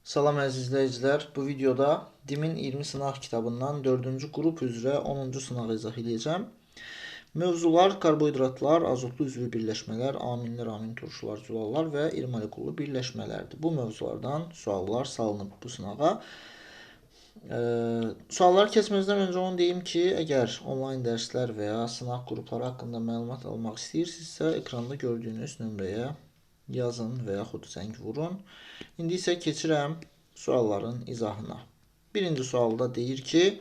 Salam əziz izləyicilər, bu videoda DİM-in 20 sınaq kitabından 4-cü qrup üzrə 10-cu sınağı izah edəcəm. Mövzular karbohidratlar, azotlu üzvü birləşmələr, aminlər, amin turşular, zülallar və iri molekullu birləşmələrdir. Bu mövzulardan suallar salınıb bu sınağa. Sualları keçməzdən öncə onu deyim ki, əgər onlayn dərslər və ya sınaq qrupları haqqında məlumat almaq istəyirsinizsə, ekranda gördüyünüz nömrəyə yazın və yaxud zəng vurun. İndi isə keçirəm sualların izahına. Birinci sualda deyir ki,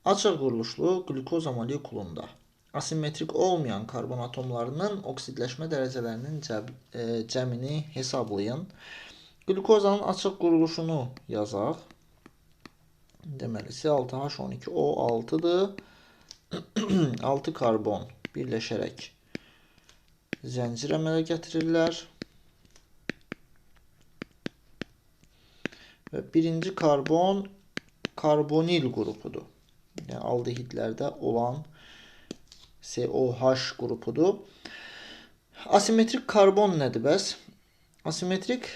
açıq quruluşlu qlükoza molekulunda asimetrik olmayan karbon atomlarının oksidləşmə dərəcələrinin cəmini hesablayın. Qlükozanın açıq quruluşunu yazaq. Deməli, C6H12O6-dır. 6 karbon birləşərək zəncir əmələ gətirirlər. Və birinci karbon karbonil qrupudur. Yəni, aldehidlərdə olan COH qrupudur. Asimetrik karbon nədir bəs? Asimetrik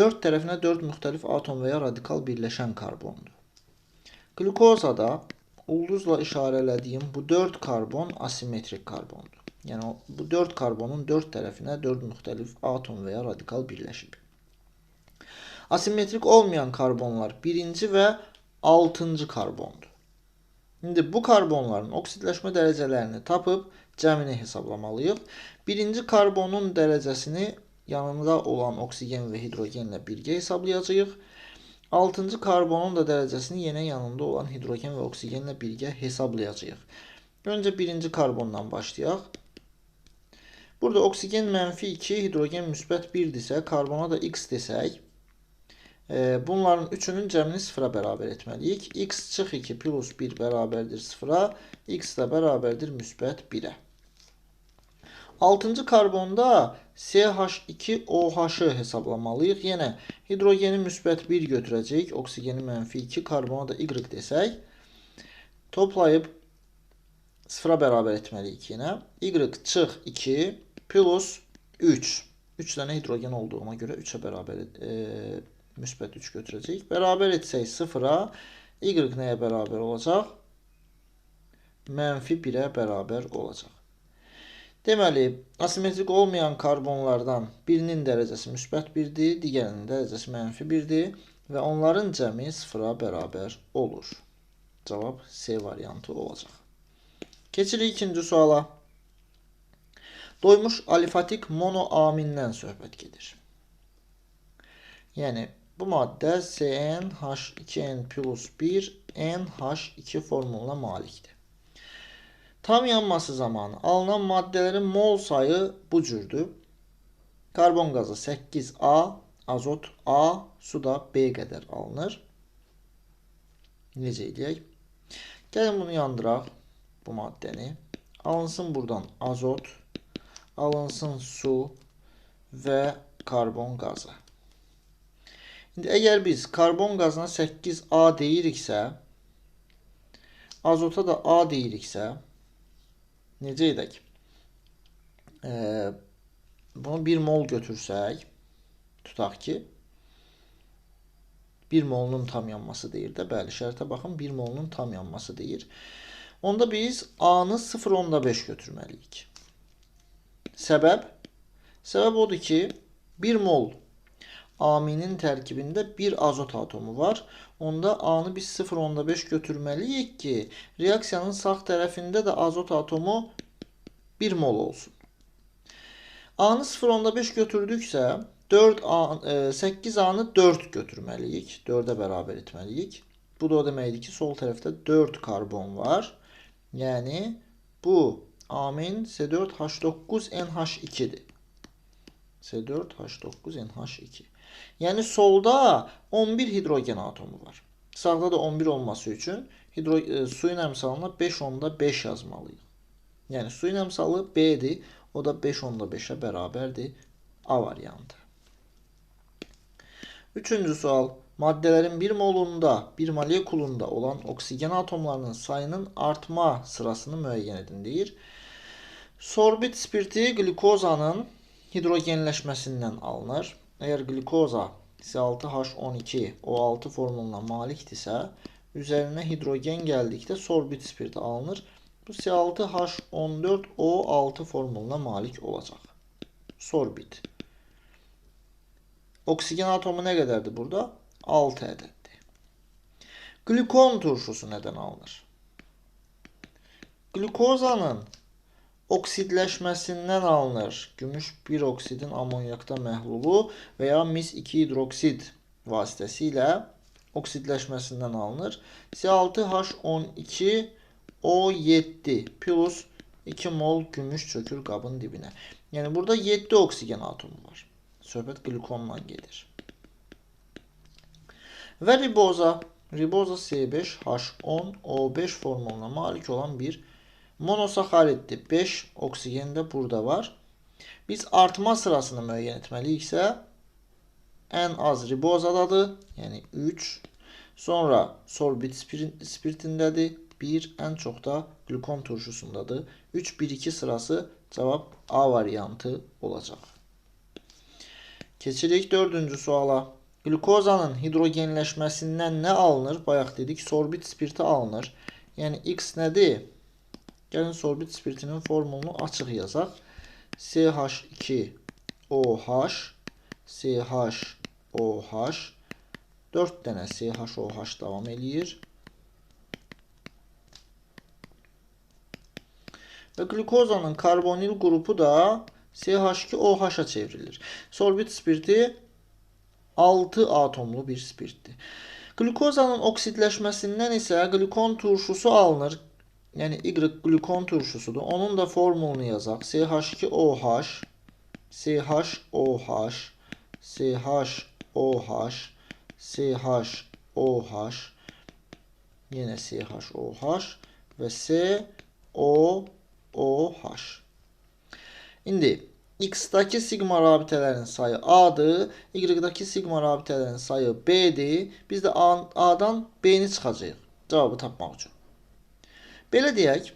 4 tərəfinə 4 müxtəlif atom və ya radikal birləşən karbondur. Qlükozada ulduzla işarələdiyim bu 4 karbon asimetrik karbondur. Yəni, bu 4 karbonun 4 tərəfinə 4 müxtəlif atom və ya radikal birləşib. Asimetrik olmayan karbonlar 1-ci və 6-cı karbondur. İndi bu karbonların oksidləşmə dərəcələrini tapıb cəmini hesablamalıyıq. 1-ci karbonun dərəcəsini yanında olan oksigen və hidrogenlə birgə hesablayacağıq. 6-cı karbonun da dərəcəsini yenə yanında olan hidrogen və oksigenlə birgə hesablayacağıq. Öncə 1-ci karbondan başlayaq. Burada oksigen mənfi 2, hidrogen müsbət 1-dirsə, karbona da X desək, bunların üçünün cəmini 0-a bərabər etməliyik. X çıx 2 plus 1 bərabərdir 0-a, X də bərabərdir müsbət 1-ə. 6-cı karbonda CH2OH-ı hesablamalıyıq. Yenə hidrogeni müsbət 1 götürəcəyik, oksigeni mənfi 2, karbona da Y desək, toplayıb 0-a bərabər etməliyik yenə. Y çıx 2 plus 3. 3 dənə hidrogen olduğuna görə 3-ə bərabər müsbət 3 götürəcəyik. Bərabər etsək 0-a, Y nəyə bərabər olacaq? Mənfi 1-ə bərabər olacaq. Deməli, asimetrik olmayan karbonlardan birinin dərəcəsi müsbət 1-dir, digərinin dərəcəsi mənfi 1-dir və onların cəmi 0-a bərabər olur. Cavab C variantı olacaq. Keçirik ikinci suala. Doymuş alifatik monoamindən söhbət gedir. Yəni, bu maddə CnH2n plus 1 NH2 formuluna malikdir. Tam yanması zamanı alınan maddələrin mol sayı bu cürdür. Karbon qazı 8A, azot A, su da B qədər alınır. Necə eləyək? Gəlin bunu yandıraq, bu maddəni. Alınsın buradan azot, alınsın su və karbon qazı. İndi əgər biz karbon qazına 8A deyiriksə, azota da A deyiriksə, necə edək? Bunu 1 mol götürsək, tutaq ki, 1 molunun tam yanması deyir də, bəli, şərtə baxın, 1 molunun tam yanması deyir. Onda biz A-nı 0,5 götürməliyik. Səbəb? Səbəb odur ki, 1 mol aminin tərkibində bir azot atomu var. Onda A-nı biz 0,5 götürməliyik ki, reaksiyanın sağ tərəfində də azot atomu 1 mol olsun. A-nı 0,5 götürdüksə, 8A-nı 4 götürməliyik. 4-ə bərabər etməliyik. Bu da o deməkdir ki, sol tərəfdə 4 karbon var. Yəni, bu amin C4H9NH2-dir. C4H9NH2. Yəni, solda 11 hidrogen atomu var. Sağda da 11 olması üçün suyun əmsalına 5,5 yazmalıyıq. Yəni, suyun əmsalı B-dir. O da 5,5-ə bərabərdir. A variantı. Üçüncü sual. Maddələrin bir molunda, bir molekulunda olan oksigen atomlarının sayının artma sırasını müəyyən edin deyir. Sorbit spirti qlükozanın hidrogenləşməsindən alınır. Əgər qlükoza C6H12O6 formuluna malikdirsə, üzərinə hidrogen gəldikdə sorbit spirti alınır. Bu C6H14O6 formuluna malik olacaq. Sorbit. Oksigen atomu nə qədərdir burada? 6 ədəddir. Glikon turşusu nədən alınır? Qlükozanın oksidləşməsindən alınır. Gümüş 1 oksidin amonyakda məhlulu və ya mis 2 hidroksid vasitəsilə oksidləşməsindən alınır. C6H12O7 plus 2 mol gümüş çökür qabın dibinə. Yəni burada 7 oksigen atomu var. Söhbət qlikonla gedir. Və riboza. Riboza C5H10O5 formuluna malik olan bir monosaxariddir. 5 oksigen də burada var. Biz artma sırasını müəyyən etməliyiksə, ən az ribozadadır, yəni 3. Sonra sorbit spirtindədir, 1. Ən çox da glikon turşusundadır. 3, 1, 2 sırası cavab A variantı olacaq. Keçirik 4-cü suala. Qlükozanın hidrogenləşməsindən nə alınır? Bayaq dedik, sorbit spirti alınır. Yəni X nədir? Gəlin sorbit spirtinin formulunu açıq yazaq. CH2OH, CHOH, 4 dənə CHOH davam eləyir. Və qlükozanın karbonil qrupu da CH2OH-a çevrilir. Sorbit spirti 6 atomlu bir spirtdir. Qlükozanın oksidləşməsindən isə qlikon turşusu alınır. Yəni Y qlikon turşusudur. Onun da formulunu yazaq. CH2OH, CHOH, CHOH, CHOH, yenə CHOH və COOH. İndi X-daki sigma rabitələrin sayı A-dır, Y-daki sigma rabitələrin sayı B-dir. Biz də A-dan B-ni çıxacağıq cavabı tapmaq üçün. Belə deyək,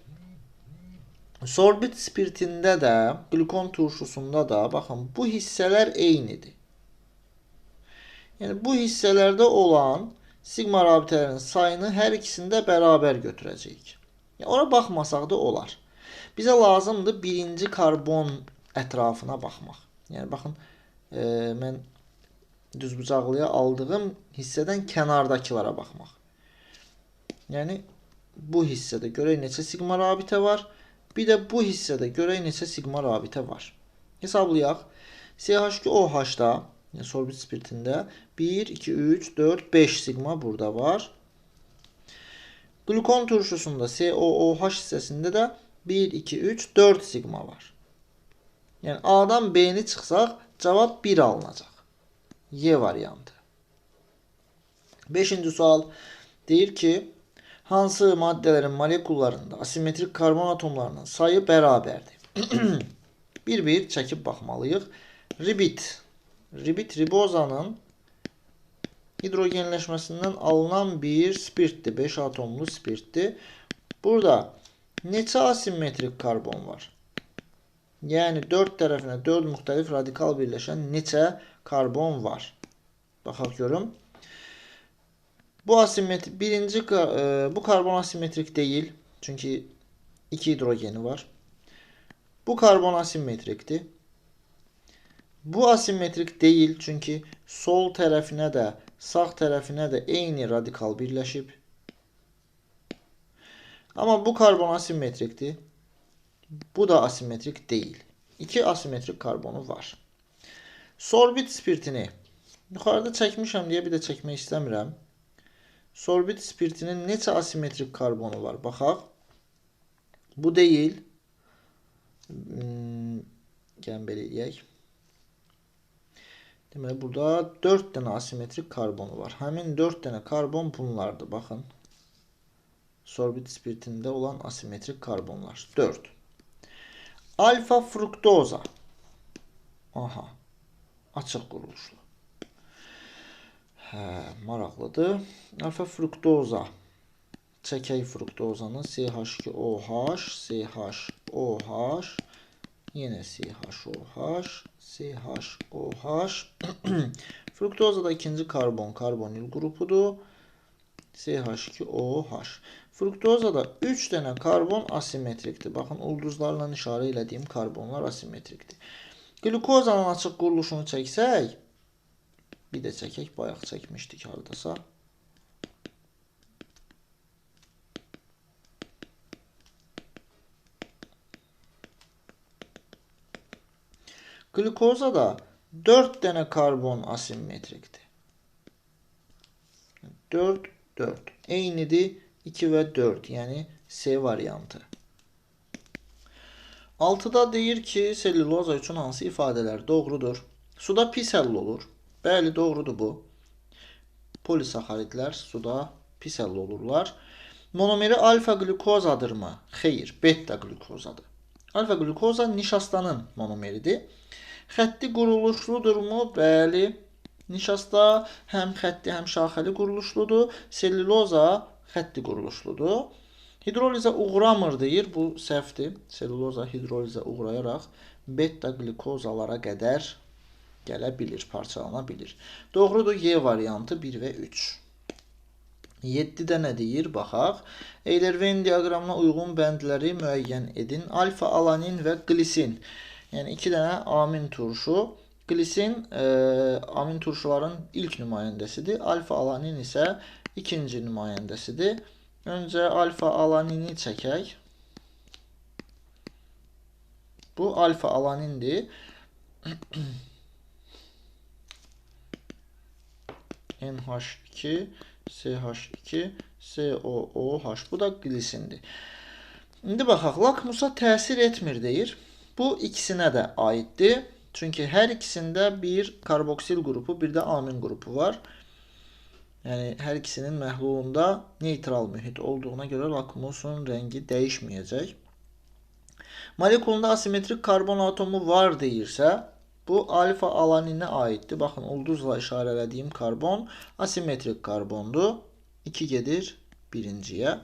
sorbit spirtində də, qlikon turşusunda da, baxın, bu hissələr eynidir. Yəni, bu hissələrdə olan sigma rabitələrin sayını hər ikisində bərabər götürəcəyik. Yəni, ora baxmasaq da olar. Bizə lazımdır birinci karbon ətrafına baxmaq. Yəni, baxın, mən düzbucaqlıya aldığım hissədən kənardakılara baxmaq. Yəni, bu hissədə görək neçə sigma rabitə var. Bir də bu hissədə görək neçə sigma rabitə var. Hesablayaq. CH2OH-da, yəni sorbit spirtində 1, 2, 3, 4, 5 sigma burada var. Glikon turşusunda COOH hissəsində də 1, 2, 3, 4 sigma var. Yəni A-dan B-ni çıxsaq cavab 1 alınacaq. Y variantı. 5-ci sual deyir ki, hansı maddələrin molekullarında asimetrik karbon atomlarının sayı bərabərdir? Bir-bir çəkib baxmalıyıq. Ribit. Ribit ribozanın hidrogenləşməsindən alınan bir spirtdir. 5 atomlu spirtdir. Burada neçə asimetrik karbon var? Yəni 4 tərəfinə 4 müxtəlif radikal birləşən neçə karbon var? Baxaq görüm. Bu asimetrik, birinci bu karbon asimetrik deyil. Çünki 2 hidrogeni var. Bu karbon asimetrikdir. Bu asimetrik deyil. Çünki sol tərəfinə də sağ tərəfinə də eyni radikal birləşib. Amma bu karbon asimetrikdir. Bu da asimetrik deyil. 2 asimetrik karbonu var. Sorbit spirtini yuxarıda çəkmişəm deyə bir də çəkmək istəmirəm. Sorbit spirtinin neçə asimetrik karbonu var? Baxaq. Bu deyil. Gəlin belə eləyək. Deməli, burada 4 dənə asimetrik karbonu var. Həmin 4 dənə karbon bunlardır. Baxın. Sorbit spirtində olan asimetrik karbonlar. 4. Alfa fruktoza. Aha. Açıq quruluşlu. Hə, maraqlıdır. Alfa fruktoza. Çəkək fruktozanı. CH2OH, CHOH, yenə CHOH, CHOH. Fruktozada ikinci karbon karbonil qrupudur. CH2OH. Fruktozada 3 dənə karbon asimetrikdir. Baxın, ulduzlarla işarə elədiyim karbonlar asimetrikdir. Qlükozanın açıq quruluşunu çəksək, bir də çəkək, bayaq çəkmişdik hardasa. Qlükozada 4 dənə karbon asimetrikdir. 4, 4. Eynidir 2 və 4, yəni C variantı. 6-da deyir ki, selüloza üçün hansı ifadələr doğrudur? Suda pis həll olur. Bəli, doğrudur bu. Polisaxaridlər suda pis həll olurlar. Monomeri alfa-qlükozadırmı? Xeyr, beta-qlükozadır. Alfa-qlükoza nişastanın monomeridir. Xətti quruluşludurmu? Bəli. Nişasta həm xətti, həm şaxəli quruluşludur. Selüloza xətti quruluşludur. Hidrolizə uğramır deyir. Bu səhvdir. Selüloza hidrolizə uğrayaraq beta-qlükozalara qədər gələ bilir, parçalana bilir. Doğrudur. Y variantı 1 və 3. 7-də nə deyir? Baxaq. Euler-Venn diaqramına uyğun bəndləri müəyyən edin. Alfa-alanin və qlisin. Yəni 2 dənə amin turşu. Qlisin amin turşuların ilk nümayəndəsidir. Alfa-alanin isə ikinci nümayəndəsidir. Öncə alfa-alanini çəkək. Bu alfa-alanindir. NH2, CH2, COOH. Bu da qlisindir. İndi baxaq, lakmusa təsir etmir deyir. Bu ikisinə də aiddir. Çünki hər ikisində bir karboksil qrupu, bir də amin qrupu var. Yəni, hər ikisinin məhlulunda neytral mühit olduğuna görə lakmusun rəngi dəyişməyəcək. Molekulunda asimetrik karbon atomu var deyirsə, bu alfa-alaninə aiddir. Baxın, ulduzla işarələdiyim karbon asimetrik karbondur. 2 gedir birinciyə.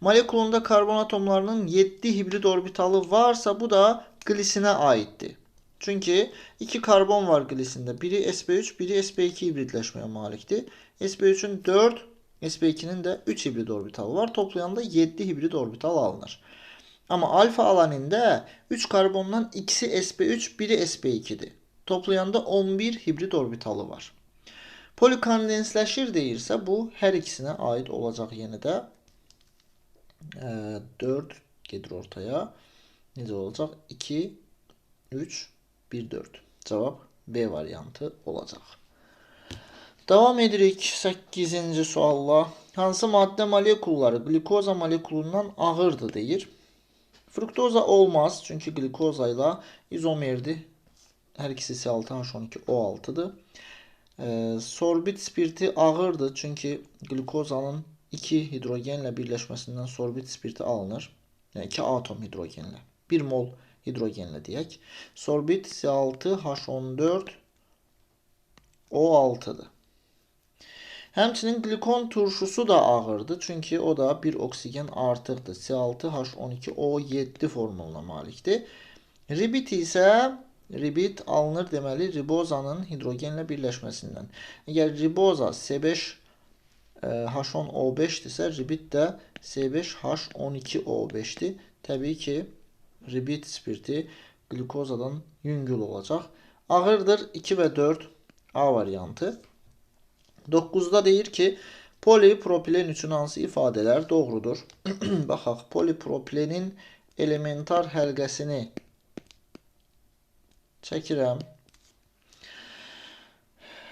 Molekulunda karbon atomlarının 7 hibrid orbitalı varsa, bu da qlisinə aiddir. Çünki 2 karbon var qlisində. Biri sp3, biri sp2 hibridləşməyə malikdir. sp3-ün 4, sp2-nin də 3 hibrid orbitalı var. Toplayanda 7 hibrid orbital alınır. Amma alfa-alanində 3 karbondan ikisi sp3, biri sp2-dir. Toplayanda 11 hibrid orbitalı var. Polikondensləşir deyirsə, bu hər ikisinə aid olacaq yenə də. 4 gedir ortaya. Necə olacaq? 2, 3, 1, 4. Cavab B variantı olacaq. Davam edirik 8-ci sualla. Hansı maddə molekulları qlikoza molekulundan ağırdır deyir. Fruktoza olmaz, çünki qlikoza ilə izomerdir. Hər ikisi C6H12O6-dır. Sorbit spirti ağırdır, çünki qlikozanın 2 hidrogenlə birləşməsindən sorbit spirti alınır. Yəni 2 atom hidrogenlə, 1 mol hidrogenlə deyək. Sorbit C6H14O6-dır. Həmçinin qlikon turşusu da ağırdır, çünki o da bir oksigen artıqdır. C6H12O7 formuluna malikdir. Ribit isə, ribit alınır deməli ribozanın hidrogenlə birləşməsindən. Əgər riboza C5H10O5-dirsə, ribit də C5H12O5-dir. Təbii ki, ribit spirti qlikozadan yüngül olacaq. Ağırdır 2 və 4 A variantı. 9-da deyir ki, polipropilen üçün hansı ifadələr doğrudur? Baxaq, polipropilenin elementar həlqəsini çəkirəm.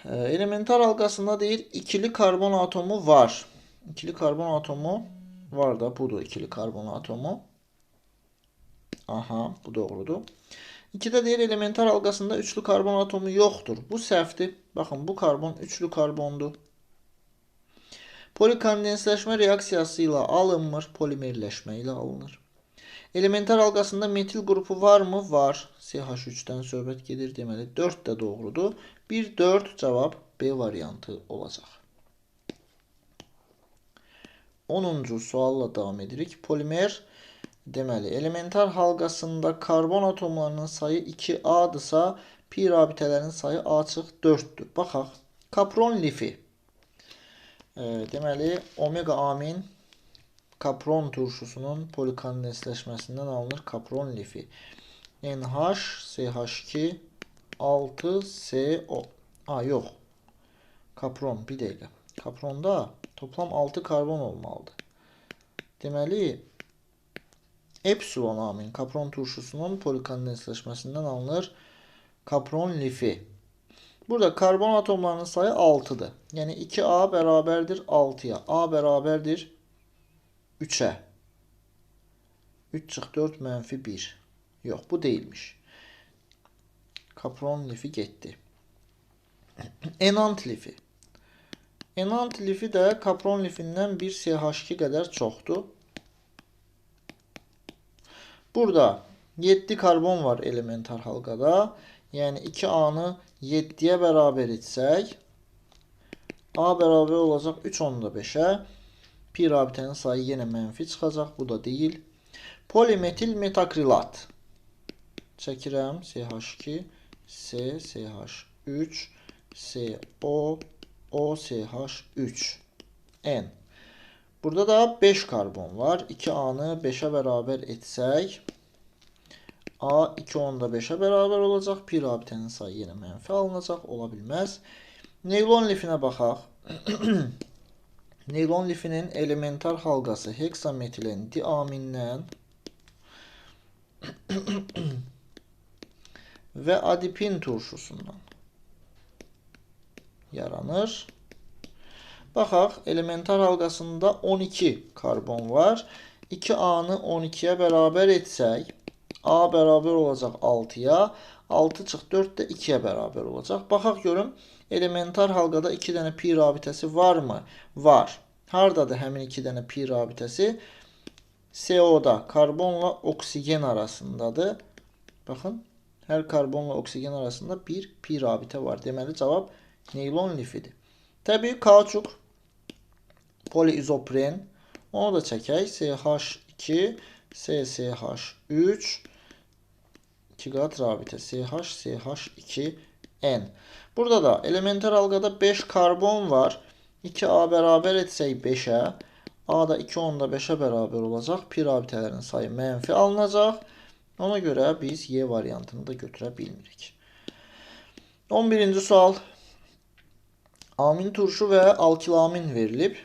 Elementar halqasında deyir, ikili karbon atomu var. İkili karbon atomu var da, budur ikili karbon atomu. Aha, bu doğrudur. 2-də deyir, elementar halqasında üçlü karbon atomu yoxdur. Bu səhvdir. Baxın, bu karbon üçlü karbondur. Polikondensləşmə reaksiyası ilə alınmır, polimerləşmə ilə alınır. Elementar halqasında metil qrupu varmı? Var. CH3-dən söhbət gedir. Deməli, 4 də doğrudur. 1, 4 cavab B variantı olacaq. 10-cu sualla davam edirik. Polimer, deməli, elementar halqasında karbon atomlarının sayı 2A-dırsa, pi rabitələrin sayı A çıx 4-dür. Baxaq. Kapron lifi. Deməli, omega amin kapron turşusunun polikondensləşməsindən alınır kapron lifi. NH, CH2, 6CO. Yox. Kapron, bir dəqiqə. Kapronda toplam 6 karbon olmalıdır. Deməli, epsilon amin kapron turşusunun polikondensləşməsindən alınır kapron lifi. Burada karbon atomlarının sayı 6-dır. Yəni 2A bərabərdir 6-ya. A bərabərdir 3-ə. 3 çıx 4 mənfi 1. Yox, bu deyilmiş. Kapron lifi getdi. Enant lifi. Enant lifi də kapron lifindən 1 CH2 qədər çoxdur. Burada 7 karbon var elementar halqada. Yəni 2A-nı 7-yə bərabər etsək, A bərabər olacaq 3,5-ə. Pi rabitənin sayı yenə mənfi çıxacaq. Bu da deyil. Polimetil metakrilat. Çəkirəm. CH2, C, CH3, CO, OCH3, N. Burada da 5 karbon var. 2A-nı 5-ə bərabər etsək, A 2,5-ə bərabər olacaq. Pi rabitənin sayı yenə mənfi alınacaq. Ola bilməz. Neylon lifinə baxaq. Neylon lifinin elementar halqası heksametilen diamindən və adipin turşusundan yaranır. Baxaq, elementar halqasında 12 karbon var. 2A-nı 12-yə bərabər etsək, A bərabər olacaq 6-ya, 6 çıx 4 də 2-yə bərabər olacaq. Baxaq görüm, elementar halqada 2 dənə pi rabitəsi varmı? Var. Hardadır həmin 2 dənə pi rabitəsi? CO-da, karbonla oksigen arasındadır. Baxın, hər karbonla oksigen arasında bir pi rabitə var. Deməli, cavab neylon lifidir. Təbii, kauçuk, poliizopren, onu da çəkək. CH2, CCH3, 2 qat rabitə, CH, CH2, N. Burada da elementar halqada 5 karbon var. 2A bərabər etsək 5-ə, A da 2,5-ə bərabər olacaq. Pi rabitələrin sayı mənfi alınacaq. Ona görə biz Y variantını da götürə bilmirik. 11-ci sual. Amin turşu və alkilamin verilib.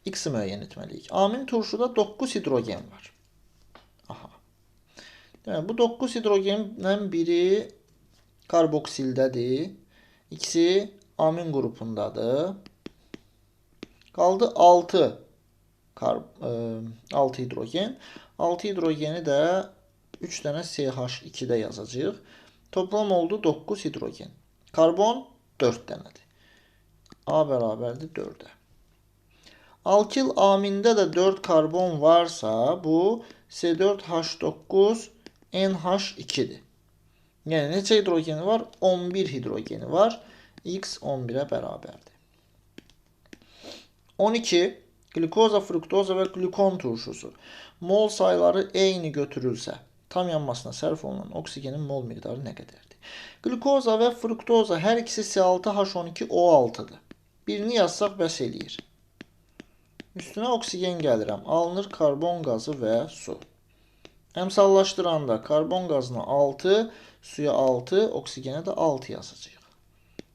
X-i müəyyən etməliyik. Amin turşuda 9 hidrogen var. Aha. Deməli, bu 9 hidrogenden biri karboksildədir. İkisi amin qrupundadır. Qaldı 6 hidrogen. 6 hidrogeni də 3 dənə CH2-də yazacağıq. Toplam oldu 9 hidrogen. Karbon 4 dənədir. A bərabərdir 4-ə. Alkil amində də 4 karbon varsa, bu C4H9 NH2-dir. Yəni, neçə hidrogeni var? 11 hidrogeni var. X 11-ə bərabərdir. 12. Qlikoza, fruktoza və qlikon turşusu. Mol sayları eyni götürülsə, tam yanmasına sərf olunan oksigenin mol miqdarı nə qədərdir? Qlikoza və fruktoza hər ikisi C6H12O6-dır. Birini yazsaq bəs eləyir. Üstünə oksigen gəlirəm. Alınır karbon qazı və su. Əmsallaşdıranda karbon qazına 6, suya 6, oksigenə də 6 yazacağıq.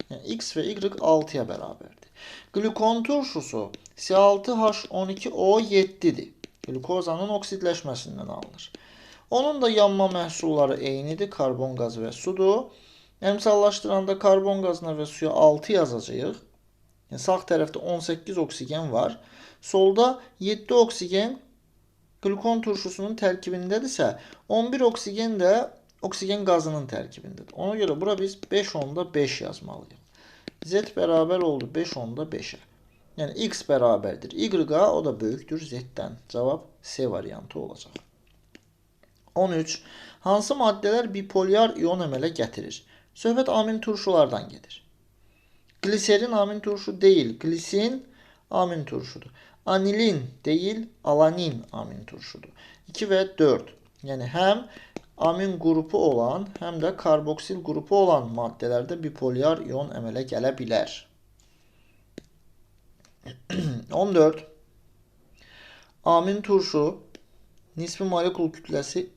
Yəni, X və Y 6-ya bərabərdir. Qlikon turşusu C6H12O7-dir. Qlikozanın oksidləşməsindən alınır. Onun da yanma məhsulları eynidir. Karbon qazı və sudur. Əmsallaşdıranda karbon qazına və suya 6 yazacağıq. Yəni, sağ tərəfdə 18 oksigen var. Solda 7 oksigen qlikon turşusunun tərkibindədirsə, 11 oksigen də oksigen qazının tərkibindədir. Ona görə bura biz 5,5 yazmalıyıq. Z bərabər oldu 5,5-ə. Yəni, X bərabərdir Y-a, o da böyükdür Z-dən. Cavab C variantı olacaq. 13. Hansı maddələr bipolyar ion əmələ gətirir? Söhbət amin turşulardan gedir. Gliserin amin turşu deyil, glisin amin turşudur. Anilin deyil, alanin amin turşudur. 2 və 4. Yəni, həm amin qrupu olan, həm də karboksil qrupu olan maddələrdə bipolyar ion əmələ gələ bilər. 14. Amin turşu nisbi molekul kütləsi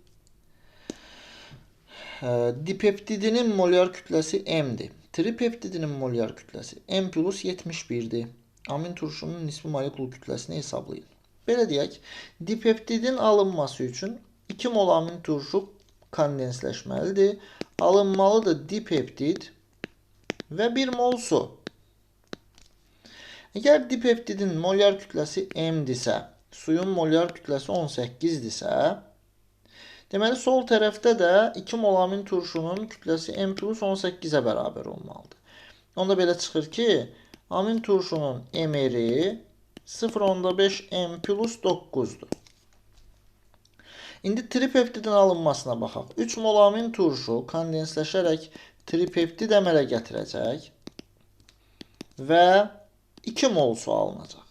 dipeptidinin molyar kütləsi M-dir. Tripeptidinin molyar kütləsi M plus 71-dir. Amin turşunun nisbi molekul kütləsini hesablayın. Belə deyək, dipeptidin alınması üçün 2 mol amin turşu kondensləşməlidir. Alınmalıdır dipeptid və 1 mol su. Əgər dipeptidin molyar kütləsi M-dirsə, suyun molyar kütləsi 18-dirsə, deməli, sol tərəfdə də 2 mol amin turşunun kütləsi M plus 18-ə bərabər olmalıdır. Onda belə çıxır ki, amin turşunun MR-i 0,5 M plus 9-dur. İndi tripeptidin alınmasına baxaq. 3 mol amin turşu kondensləşərək tripeptid əmələ gətirəcək və 2 mol su alınacaq.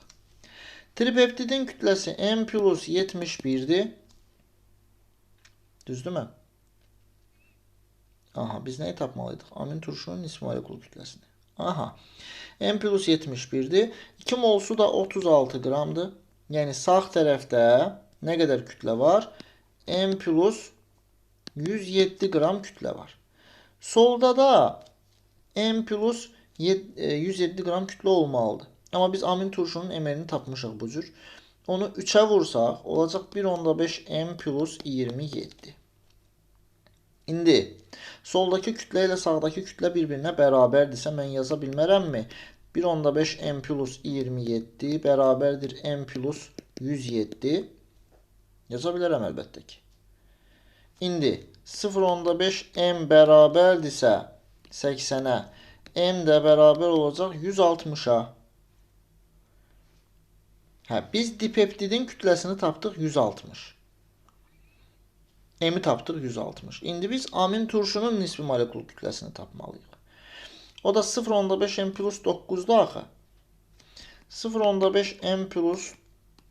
Tripeptidin kütləsi M plus 71-dir. Düzdürmü? Aha, biz nəyi tapmalıydıq? Amin turşunun nisbi molekul kütləsini. Aha, M plus 71-dir. 2 mol su da 36 qramdır. Yəni, sağ tərəfdə nə qədər kütlə var? M plus 107 qram kütlə var. Solda da M plus 107 qram kütlə olmalıdır. Amma biz amin turşunun MR-ini tapmışıq bu cür. Onu 3-ə vursaq, olacaq 1,5 M plus 27. İndi soldakı kütlə ilə sağdakı kütlə bir-birinə bərabərdirsə, mən yaza bilmərəmmi? 1,5 M plus 27 bərabərdir M plus 107. Yaza bilərəm əlbəttə ki. İndi 0,5 M bərabərdirsə 80-ə, M də bərabər olacaq 160-a. Hə, biz dipeptidin kütləsini tapdıq 160. M'i tapdıq 160. İndi biz amin turşunun nisbi molekul kütləsini tapmalıyıq. O da 0,5 M plus 9-da axı. 0,5 M plus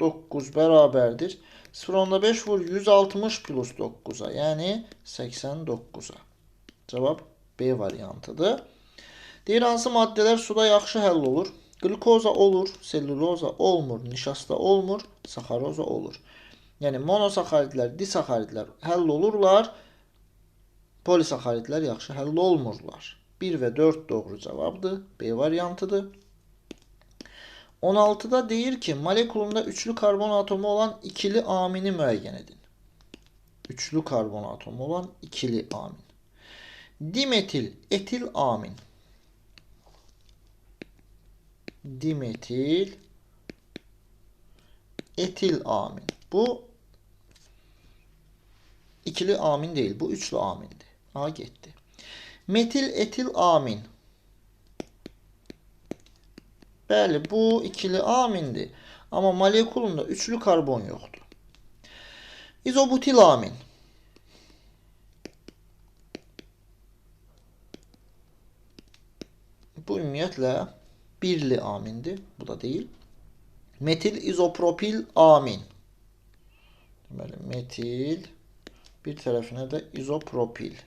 9 bərabərdir. 0,5 vur 160 plus 9-a, yəni 89-a. Cavab B variantıdır. Deyir, hansı maddələr suda yaxşı həll olur? Qlükoza olur, selluloza olmur, nişasta olmur, saxaroza olur. Yəni, monosaxaridlər, disaxaridlər həll olurlar, polisaxaridlər yaxşı həll olmurlar. 1 və 4 doğru cavabdır, B variantıdır. 16-da deyir ki, molekulunda üçlü karbon atomu olan ikili amini müəyyən edin. Üçlü karbon atomu olan ikili amin. Dimetil, etil amin. Dimetil, etil amin. Bu ikili amin deyil, bu üçlü amindir. A getdi. Metil, etil amin. Bəli, bu ikili amindir. Amma molekulunda üçlü karbon yoxdur. İzobutil amin. Bu ümumiyyətlə birli amindir. Bu da deyil. Metil izopropil amin. Deməli, metil bir tərəfinə də izopropil.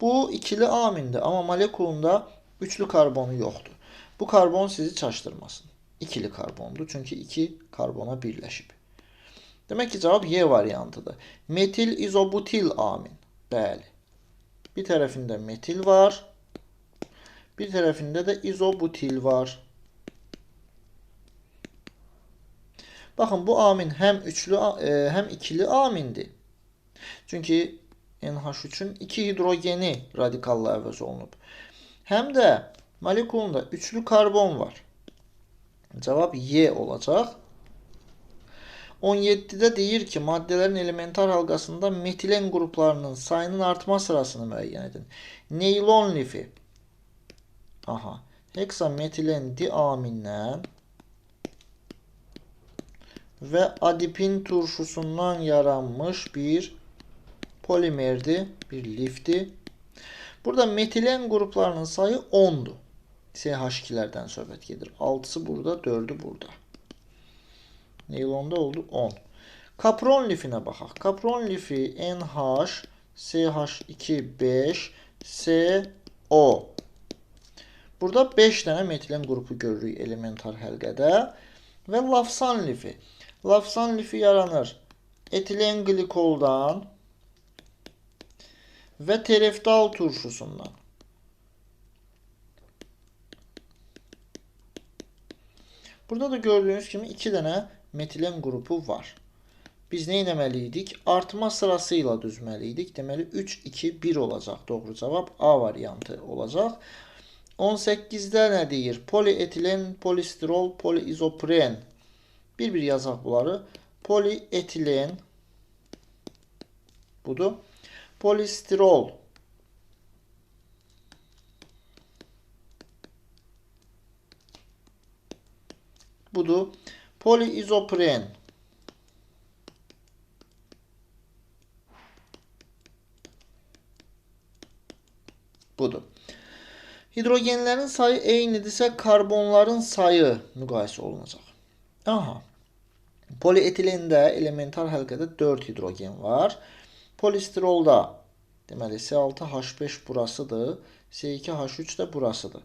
Bu ikili amindir. Amma molekulunda üçlü karbonu yoxdur. Bu karbon sizi çaşdırmasın. İkili karbondur. Çünki iki karbona birləşib. Demək ki, cavab Y variantıdır. Metil izobutil amin. Bəli. Bir tərəfində metil var. Bir tərəfində də izobutil var. Baxın, bu amin həm üçlü, həm ikili amindir. Çünki NH3-ün iki hidrogeni radikalla əvəz olunub. Həm də molekulunda üçlü karbon var. Cavab Y olacaq. 17-də deyir ki, maddələrin elementar halqasında metilen qruplarının sayının artma sırasını müəyyən edin. Neylon lifi. Aha. Heksametilen diamindən və adipin turşusundan yaranmış bir polimerdir, bir lifdir. Burada metilen qruplarının sayı 10'dur. CH2'lərdən söhbət gedir. 6'sı burada, 4'ü burada. Neylonda oldu 10. Kapron lifinə baxaq. Kapron lifi NH, CH2, 5, CO. Burada 5 dənə metilen qrupu görürük elementar həlqədə və lavsan lifi. Lavsan lifi yaranır etilen qlikoldan və tereftal turşusundan. Burada da gördüyünüz kimi 2 dənə metilen qrupu var. Biz nə etməli idik? Artma sırasıyla düzməli idik. Deməli 3, 2, 1 olacaq. Doğru cavab A variantı olacaq. 18-də nə deyir? Polietilen, polistirol, poliizopren. Bir-bir yazaq bunları. Polietilen budur. Polistirol. Budur. Poliizopren. Budur. Hidrogenlərin sayı eynidirsə, karbonların sayı müqayisə olunacaq. Aha. Polietilende elementar həlqədə 4 hidrogen var. Polistirolda, deməli, C6H5 burasıdır, C2H3 də burasıdır.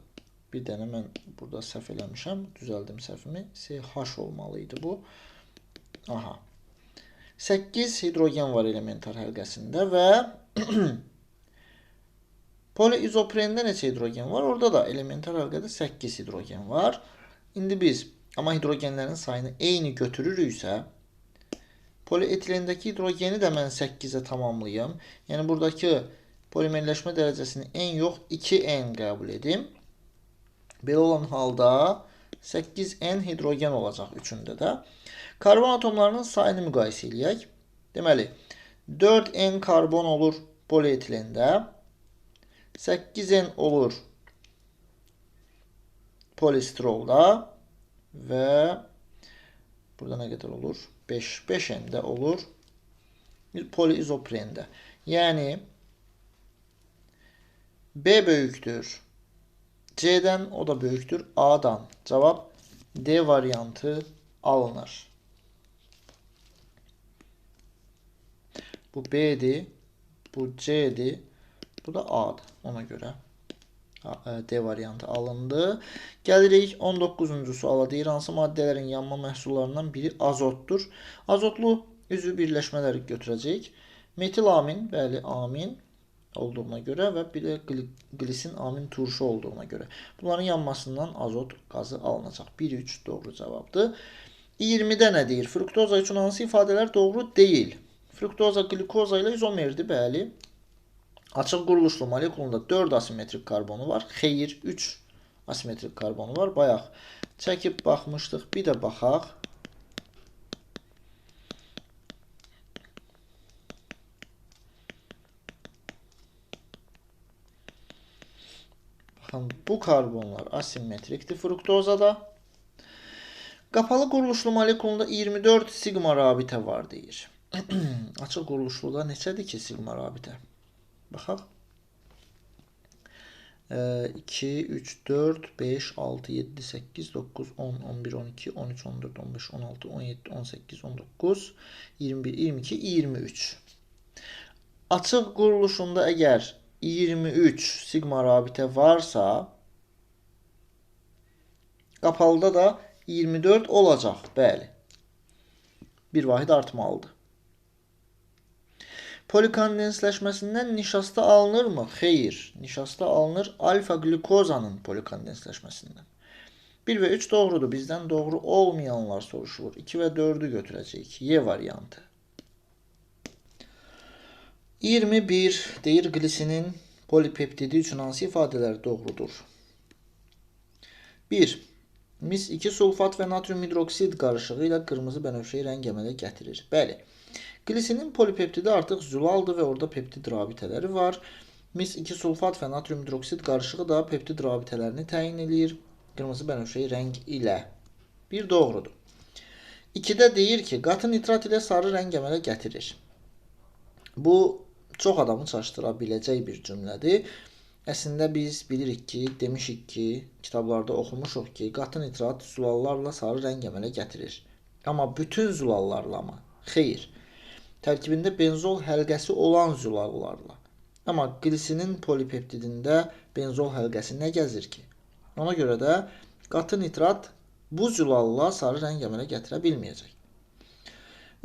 Bir dənə mən burada səhv eləmişəm, düzəldim səhvimi. CH olmalı idi bu. Aha. 8 hidrogen var elementar həlqəsində və poliizoprende neçə hidrogen var? Orada da elementar həlqədə 8 hidrogen var. İndi biz amma hidrogenlərin sayını eyni götürürüksə, polietilendəki hidrogeni də mən 8-ə tamamlayım. Yəni buradakı polimerləşmə dərəcəsini N yox 2N qəbul edim. Belə olan halda 8N hidrogen olacaq üçündə də. Karbon atomlarının sayını müqayisə eləyək. Deməli, 4N karbon olur polietilende, 8N olur polistirolda və burada nə qədər olur? 5, 5N də olur poliizoprende. Yəni B böyükdür C-dən, o da böyükdür A-dan. Cavab D variantı alınır. Bu B-dir, bu C-dir, bu da A-dır. Ona görə D variantı alındı. Gəlirik 19-cu suala. Deyir, hansı maddələrin yanma məhsullarından biri azotdur? Azotlu üzvü birləşmələri götürəcəyik. Metilamin, bəli, amin olduğuna görə və bir də glisin amin turşu olduğuna görə. Bunların yanmasından azot qazı alınacaq. 1-3 doğru cavabdır. 20-də nə deyir? Fruktoza üçün hansı ifadələr doğru deyil? Fruktoza qlikoza ilə izomerdir, bəli. Açıq quruluşlu molekulunda 4 asimetrik karbonu var. Xeyr, 3 asimetrik karbonu var. Bayaq çəkib baxmışdıq. Bir də baxaq. Baxın, bu karbonlar asimetrikdir fruktozada. Qapalı quruluşlu molekulunda 24 sigma rabitə var deyir. Açıq quruluşluda neçədir ki sigma rabitə? Baxaq. 2, 3, 4, 5, 6, 7, 8, 9, 10, 11, 12, 13, 14, 15, 16, 17, 18, 19, 21, 22, 23. Açıq quruluşunda əgər 23 sigma rabitə varsa, qapalıda da 24 olacaq. Bəli. Bir vahid artmalıdır. Polikondensləşməsindən nişasta alınırmı? Xeyr. Nişasta alınır alfa-qlükozanın polikondensləşməsindən. 1 və 3 doğrudur. Bizdən doğru olmayanlar soruşulur. 2 və 4-ü götürəcəyik. Y variantı. 21 deyir, glisinin polipeptidi üçün hansı ifadələr doğrudur? 1. Mis 2 sulfat və natrium hidroksid qarışığı ilə qırmızı bənövşəyi rəng əmələ gətirir. Bəli. Glisinin polipeptidi artıq zülaldır və orada peptid rabitələri var. Mis 2 sulfat və natrium hidroksid qarışığı da peptid rabitələrini təyin eləyir qırmızı bənövşəyi rəng ilə. 1 doğrudur. 2-də deyir ki, qatı nitrat ilə sarı rəng əmələ gətirir. Bu çox adamı çaşdıra biləcək bir cümlədir. Əslində biz bilirik ki, demişik ki, kitablarda oxumuşuq ki, qatı nitrat zülallarla sarı rəng əmələ gətirir. Amma bütün zülallarla mı? Xeyr. Tərkibində benzol həlqəsi olan zülallarla. Amma glisinin polipeptidində benzol həlqəsi nə gəzir ki? Ona görə də qatı nitrat bu zülalla sarı rəng əmələ gətirə bilməyəcək.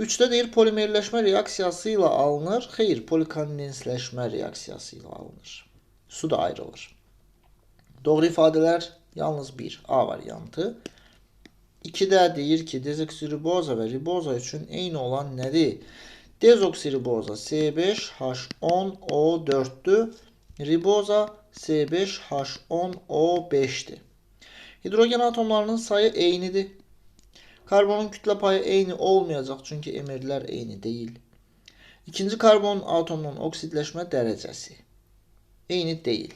3-də deyir, polimerləşmə reaksiyası ilə alınır. Xeyr, polikondensləşmə reaksiyası ilə alınır. Su da ayrılır. Doğru ifadələr yalnız 1, A variantı. 2-də deyir ki, dezoksiriboza və riboza üçün eyni olan nədir? Dezoksiriboza C5H10O4-dür. Riboza C5H10O5-dir. Hidrogen atomlarının sayı eynidir. Karbonun kütlə payı eyni olmayacaq, çünki emirlər eyni deyil. İkinci karbon atomunun oksidləşmə dərəcəsi eyni deyil.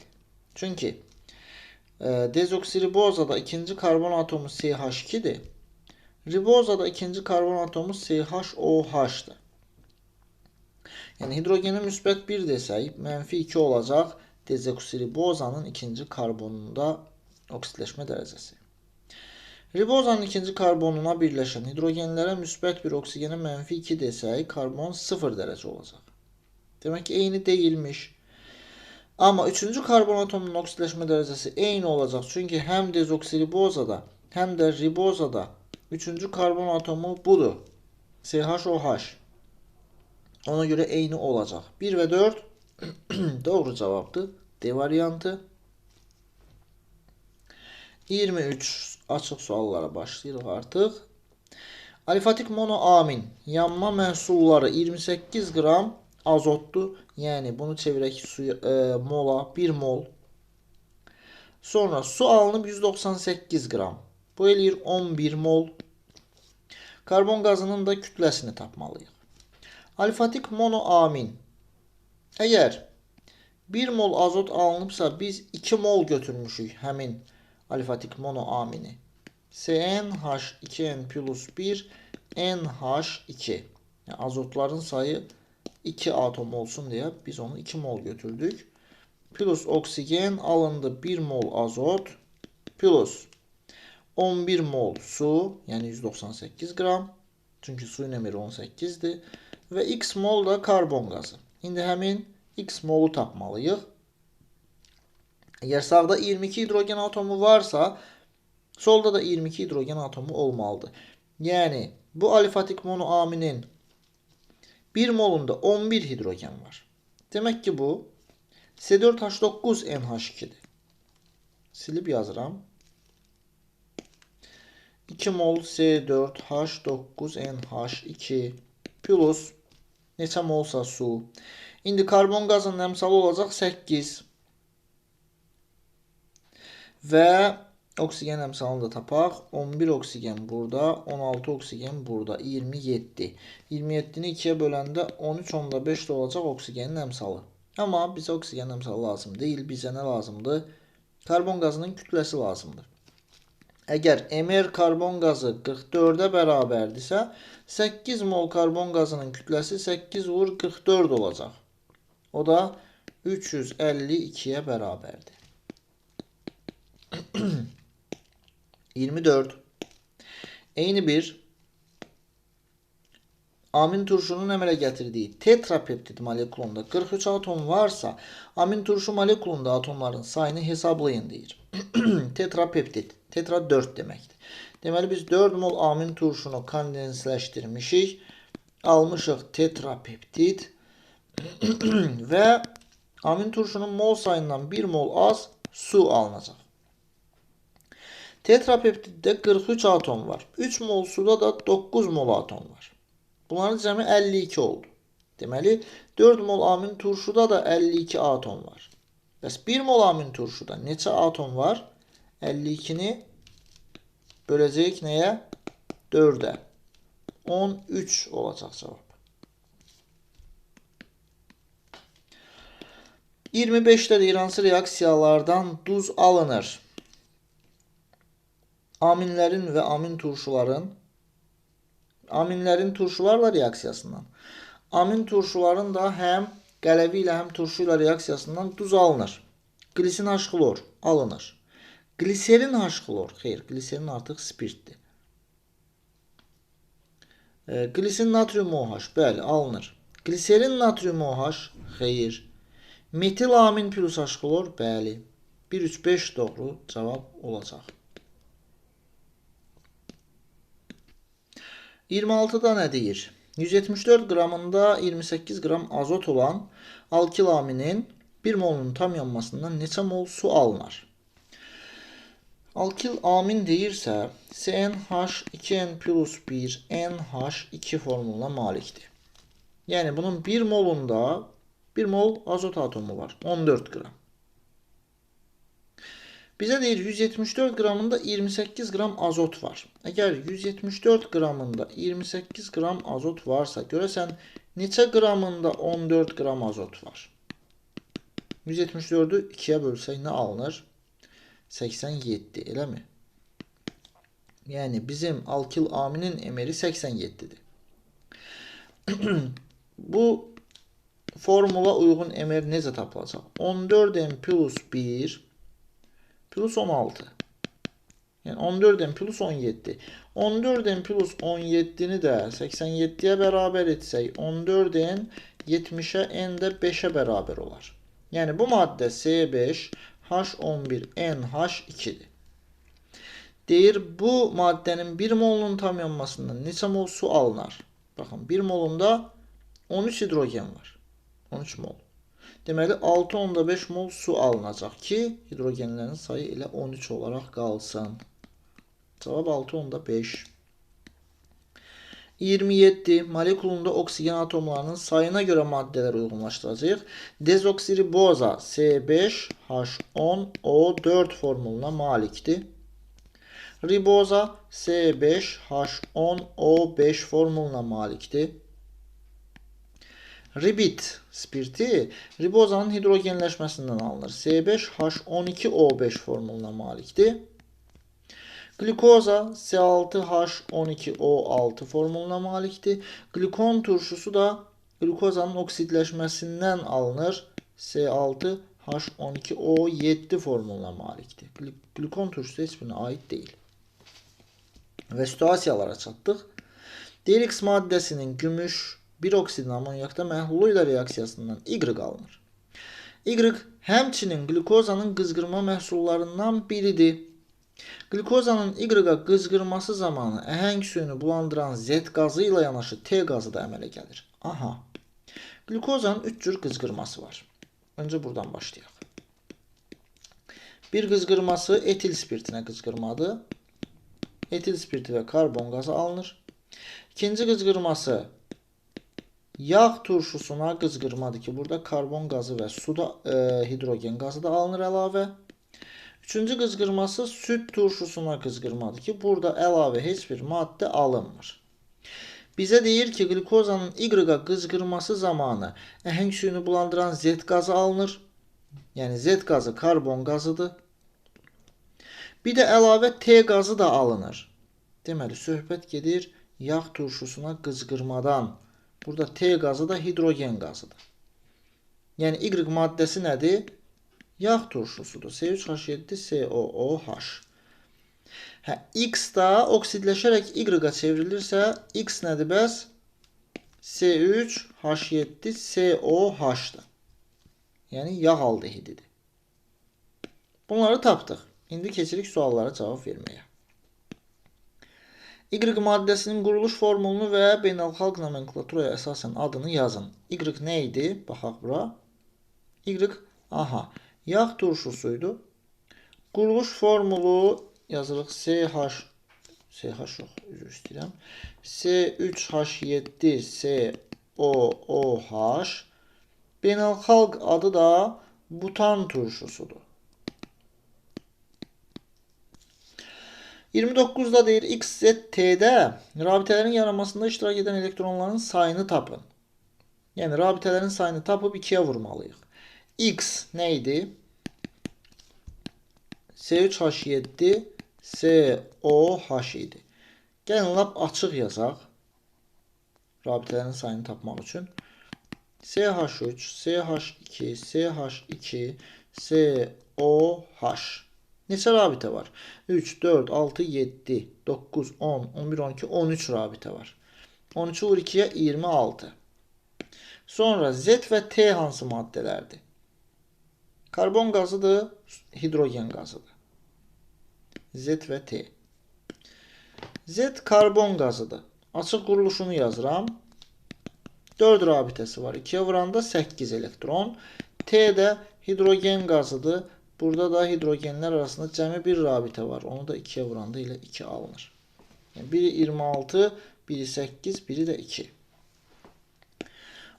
Çünki dezoksiribozada ikinci karbon atomu CH2-dir. Ribozada ikinci karbon atomu CHOH-dır. Yəni hidrogeni müsbət 1 desək, mənfi 2 olacaq dezoksiribozanın ikinci karbonunda oksidləşmə dərəcəsi. Ribozanın ikinci karbonuna birləşən hidrogenlərə müsbət 1, oksigenə mənfi 2 desək, karbon 0 dərəcə olacaq. Demək ki, eyni deyilmiş. Amma üçüncü karbon atomunun oksidləşmə dərəcəsi eyni olacaq. Çünki həm dezoksiribozada, həm də ribozada üçüncü karbon atomu budur. CHOH. Ona görə eyni olacaq. 1 və 4 doğru cavabdır. D variantı. 23 açıq suallara başlayırıq artıq. Alifatik monoamin yanma məhsulları 28 qram azotdur. Yəni bunu çevirək suya, mola 1 mol. Sonra su alınıb 198 qram. Bu eləyir 11 mol. Karbon qazının da kütləsini tapmalıyıq. Alifatik monoamin. Əgər 1 mol azot alınıbsa biz 2 mol götürmüşük həmin alifatik monoamini. CnH2n plus 1 NH2. Yəni azotların sayı 2 atom olsun deyə biz onu 2 mol götürdük. Plus oksigen alındı 1 mol azot plus 11 mol su, yəni 198 qram. Çünki suyun emiri 18-dir. Və X mol da karbon qazı. İndi həmin X molu tapmalıyıq. Əgər sağda 22 hidrogen atomu varsa, solda da 22 hidrogen atomu olmalıdır. Yəni bu alifatik monoaminin 1 molunda 11 hidrogen var. Demək ki, bu C4H9NH2-dir. Silib yazıram. 2 mol C4H9NH2 plus neçə molsa su. İndi karbon qazının əmsalı olacaq 8. Və oksigen əmsalını da tapaq. 11 oksigen burada, 16 oksigen burada, 27. 27-ni 2-yə böləndə 13,5 də olacaq oksigenin əmsalı. Amma bizə oksigenin əmsalı lazım deyil. Bizə nə lazımdır? Karbon qazının kütləsi lazımdır. Əgər MR karbon qazı 44-ə bərabərdirsə, 8 mol karbon qazının kütləsi 8 vur 44 olacaq. O da 352-yə bərabərdir. 24. Eyni bir amin turşunun əmələ gətirdiyi tetrapeptid molekulunda 43 atom varsa, amin turşu molekulunda atomların sayını hesablayın deyir. Tetrapeptid, tetra 4 deməkdir. Deməli biz 4 mol amin turşunu kondensləşdirmişik, almışıq tetrapeptid və amin turşunun mol sayından 1 mol az su alınacaq. Tetrapeptiddə 43 atom var. 3 mol suda da 9 mol atom var. Bunların cəmi 52 oldu. Deməli, 4 mol amin turşuda da 52 atom var. Bəs 1 mol amin turşuda neçə atom var? 52-ni böləcəyik nəyə? 4-ə. 13 olacaq cavab. 25-də deyir, hansı reaksiyalardan duz alınır? Aminlərin və amin turşuların, aminlərin turşularla reaksiyasından, amin turşuların da həm qələvi ilə, həm turşu ilə reaksiyasından duz alınır. Glisin H-xlor alınır. Gliserin H-xlor, xeyr, gliserin artıq spirtdir. Glisin natrium OH, bəli, alınır. Gliserin natrium OH, xeyr. Metilamin plus H-xlor, bəli. 1, 3, 5 doğru cavab olacaq. 26-da nə deyir? 174 qramında 28 qram azot olan alkilaminin 1 molunun tam yanmasından neçə mol su alınar? Alkil amin deyirsə, CnH2n plus 1 NH2 formuluna malikdir. Yəni, bunun 1 molunda 1 mol azot atomu var. 14 qram. Bizə deyir, 174 qramında 28 qram azot var. Əgər 174 qramında 28 qram azot varsa, görəsən, neçə qramında 14 qram azot var? 174-ü 2-yə bölsək nə alınır? 87, eləmi? Yəni, bizim alkil aminin MR-i 87-dir. Bu formula uyğun MR necə tapılacaq? 14M plus 1 plus 16. Yəni 14M plus 17. 14M plus 17-ni də 87-yə bərabər etsək, 14N 70-ə, N də 5-ə bərabər olar. Yəni bu maddə C5H11NH2-dir. Deyir, bu maddənin 1 molunun tam yanmasından neçə mol su alınar? Baxın, 1 molunda 13 hidrogen var. 13 mol. Deməli, 6,5 mol su alınacaq ki, hidrogenlərin sayı elə 13 olaraq qalsın. Cavab 6,5. 27. Molekulunda oksigen atomlarının sayına görə maddələr uyğunlaşdıracağıq. Dezoksiriboza C5H10O4 formuluna malikdir. Riboza C5H10O5 formuluna malikdir. Ribit spirti ribozanın hidrogenləşməsindən alınır. C5H12O5 formuluna malikdir. Glikoza C6H12O6 formuluna malikdir. Glikon turşusu da qlikozanın oksidləşməsindən alınır. C6H12O7 formuluna malikdir. Glikon turşusu heç birinə aid deyil. Və situasiyalara çatdıq. Deyir, X maddəsinin gümüş bir oksidin amonyakda məhlulu ilə reaksiyasından Y alınır. Y həmçinin qlikozanın qızqırma məhsullarından biridir. Qlikozanın Y-a qızqırması zamanı əhəng suyunu bulandıran Z qazı ilə yanaşı T qazı da əmələ gəlir. Aha. Qlikozanın 3 cür qızqırması var. Öncə buradan başlayaq. Bir qızqırması etil spirtinə qızqırmadır. Etil spirti və karbon qazı alınır. İkinci qızqırması yağ turşusuna qızqırmadır ki, burada karbon qazı və suda hidrogen qazı da alınır əlavə. Üçüncü qızqırması süd turşusuna qızqırmadır ki, burada əlavə heç bir maddə alınmır. Bizə deyir ki, qlikozanın Y-a qızqırması zamanı əhəng suyunu bulandıran Z qazı alınır. Yəni Z qazı karbon qazıdır. Bir də əlavə T qazı da alınır. Deməli, söhbət gedir yağ turşusuna qızqırmadan. Burada T qazı da hidrogen qazıdır. Yəni Y maddəsi nədir? Yağ turşusudur. C3H7COOH. Hə, X da oksidləşərək Y-a çevrilirsə, X nədir bəs? C3H7COH-dır. Yəni yağ aldehididir. Bunları tapdıq. İndi keçirik suallara cavab verməyə. Y maddəsinin quruluş formulunu və beynəlxalq nomenklaturaya əsasən adını yazın. Y nə idi? Baxaq bura. Y, aha, yağ turşusuydu. Quruluş formulu yazırıq CH, CH yox, üzr istəyirəm. C3H7COOH. Beynəlxalq adı da butan turşusudur. 29-da deyir, XZT-də rabitələrin yaranmasında iştirak edən elektronların sayını tapın. Yəni, rabitələrin sayını tapıb 2-yə vurmalıyıq. X nə idi? C3H7 COH idi. Gəlin, lap açıq yazaq. Rabitələrin sayını tapmaq üçün. CH3, CH2, CH2, COH. Neçə rabitə var? 3, 4, 6, 7, 9, 10, 11, 12, 13 rabitə var. 13-ü vur 2-yə 26. Sonra Z və T hansı maddələrdir? Karbon qazıdır, hidrogen qazıdır. Z və T. Z karbon qazıdır. Açıq quruluşunu yazıram. 4 rabitəsi var. 2-yə vuranda 8 elektron. T də hidrogen qazıdır. Burada da hidrogenlər arasında cəmi bir rabitə var. Onu da 2-yə vuranda ilə 2 alınır. Yəni, biri 26, biri 8, biri də 2.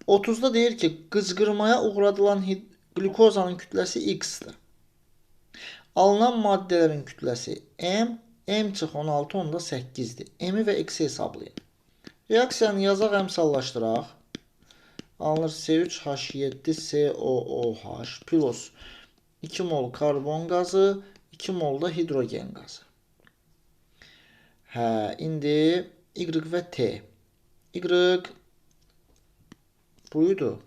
30-da deyir ki, qızqırmaya uğradılan qlükozanın kütləsi X-dir. Alınan maddələrin kütləsi M, M çıx 16,8-dir. M-i və X-i hesablayın. Reaksiyanı yazaq, əmsallaşdıraq. Alınır C3H7COOH plus 2 mol karbon qazı, 2 mol da hidrogen qazı. Hə, indi Y və T. Y buydu.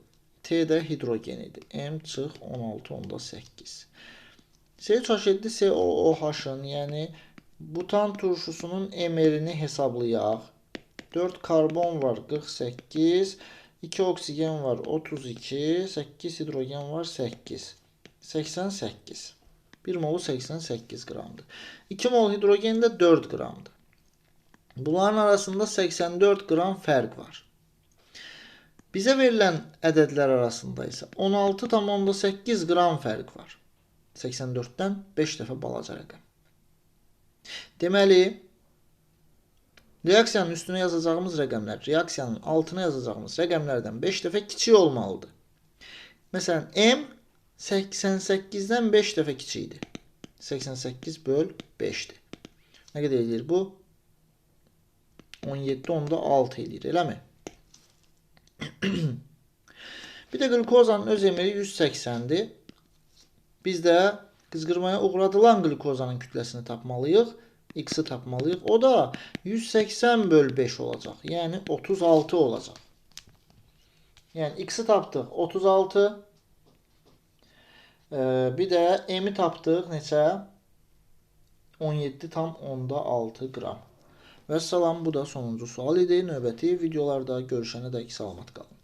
T də hidrogen idi. M çıx 16,8. C3H7COOH-ın, yəni butan turşusunun MR-ini hesablayaq. 4 karbon var 48, 2 oksigen var 32, 8 hidrogen var 8. 88. 1 molu 88 qramdır. 2 mol hidrogen də 4 qramdır. Bunların arasında 84 qram fərq var. Bizə verilən ədədlər arasında isə 16,8 qram fərq var. 84-dən 5 dəfə balaca rəqəm. Deməli, reaksiyanın üstünə yazacağımız rəqəmlər, reaksiyanın altına yazacağımız rəqəmlərdən 5 dəfə kiçik olmalıdır. Məsələn, M 88-dən 5 dəfə kiçikdir. 88 böl 5-dir. Nə qədər eləyir bu? 17,6 eləyir, eləmi? Bir də qlükozanın öz emiri 180-dir. Biz də qızqırmaya uğradılan qlükozanın kütləsini tapmalıyıq. X-i tapmalıyıq. O da 180 böl 5 olacaq. Yəni 36 olacaq. Yəni X-i tapdıq 36. Bir də M-i tapdıq neçə? 17,6 qram. Vəssalam, bu da sonuncu sual idi. Növbəti videolarda görüşənə dək salamat qalın.